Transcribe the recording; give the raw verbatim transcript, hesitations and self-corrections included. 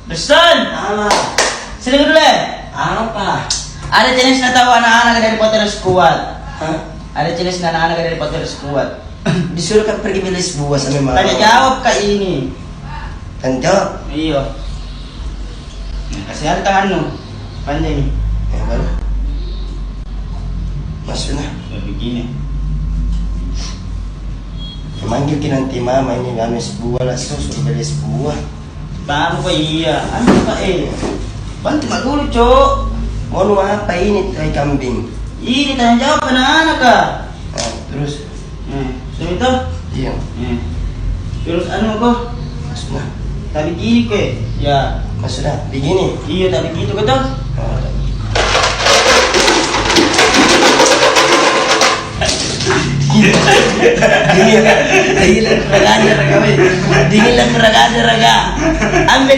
Ruston! Apa? Sini dulu, eh. Apa? Ada challenge na tahu anak-anak dari Potter's Squad. Hah? Ada challenge na anak-anak dari Potter's Squad. Disuruh ka pergi beli sebuah sama mama. Tanya jawab ka ini. Tanya jawab? Iyo. Nah, kasih ada tanganmu. Panjang ni. Ya, baru. Masuklah. Ya, begini. Manggil ki nanti mama ini, anu, sebuah lah, suruh beli sebuah. Bang, apa iya? Anu, Pak, eh. Bantu mak dulu, Cok. Mau apa ini, tai kambing? Ini tanya jawab anak-anak, Kak. Ah, terus? Eh, sudah itu? Iya. Eh. Terus anu ko? Maksudnya? Tapi gini ke? Ya. Maksudnya? Begini? Iya, tapi gitu ke toh? Oh, tak begitu. Dingin, dingin, dingin lah, kurang ajar, Raga, weh. Dingin lah, kurang ajar, Raga. Ambil